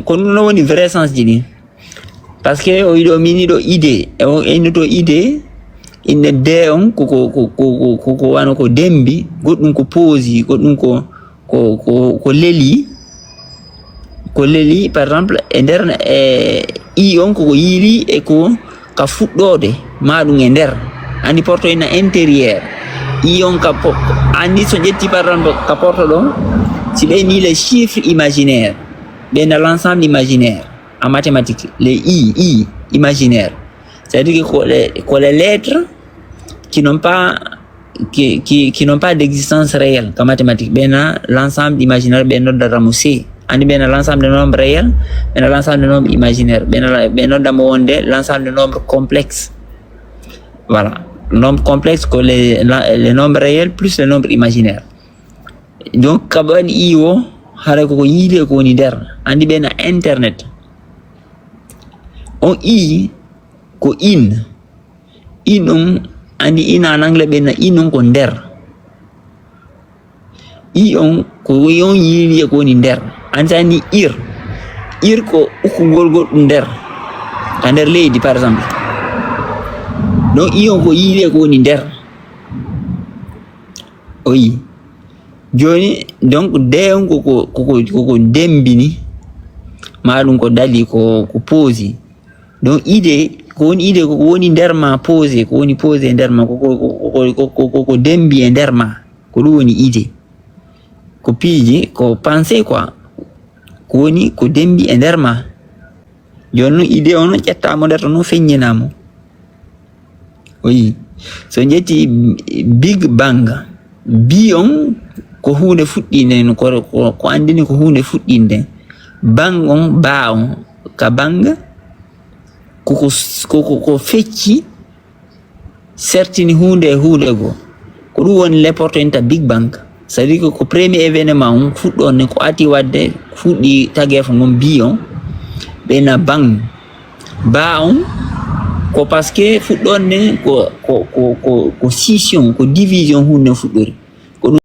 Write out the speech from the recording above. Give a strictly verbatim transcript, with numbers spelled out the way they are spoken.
Ko ɗum no woni vrai sens ji ɗin. Parce que o yiɗo min yiɗo idée e o ennuto idée. Inne de on koko koko koko wano ko dembi goɗɗum ko poosi goɗɗum ko ko ko ko leli. Ko leli par exemple e nder e i on koko yiili e ko ka fuɗɗoode ma ɗum e nder andi porto ina intérieur. I on ka andi so ƴetti par exemple ka porto ɗo si ɓe ni les chiffres imaginaires ɓe na l'ensemble imaginaire en mathématiques les i i imaginaire. C'est-à-dire que ko les, ko les lettres qui n'ont pas qui, qui, qui n'ont pas d'existence réelle ka mathématique ɓe na l'ensemble imaginaire ɓe noddata mo c andi ɓe na l'ensemble de nombre réel ɓe na l'ensemble de nombre imaginaire ɓe na ɓe nodda mo wonde l'ensemble de nombre complexe. Voilà. Nombre complexe ko les, les nombres réels plus les nombres imaginaires. Donc ka ɓe waɗi i o haray koko yiili e ko woni nder andi ɓe na internet. On i ko in in on andi ina en anglais ɓe na in on ko nder. I on ko on yiili e ko woni nder. Andi sa ni ir ir ko ukkugol goɗɗum nder ka nder leydi par exemple. Donc i on ko yiili e ko woni nder. O yi joni donc de on koko koko koko dembini ma ɗum ko dali ko ko poosi. Donc idée ko woni idée ko woni nder ma posé ko woni posé e nder ma koko dembi e nder ma ko ɗum woni idée. Ko piiji ko pensée quoi. Ko woni ko dembi e nder ma. Joni noon idée o noon ƴettaamo nder to noon feññinaamo. O yii so ƴetti big bang bi on ko huunde fuɗɗinde ko andini ko huunde fuɗɗinde. Bang on ba on ka bang koko koko ko fecci sertini huunde e huunde goo. Ko ɗum woni l'importance big bang. C'est-à-dire que ko premier événement on fuɗɗo on ko ati wadde fuɗɗi tageefo ngon bi on ɓe na bang ba on ko parce que fuɗɗo on ne ko ko ko ko ko scission ko division hunde fuɗɗori.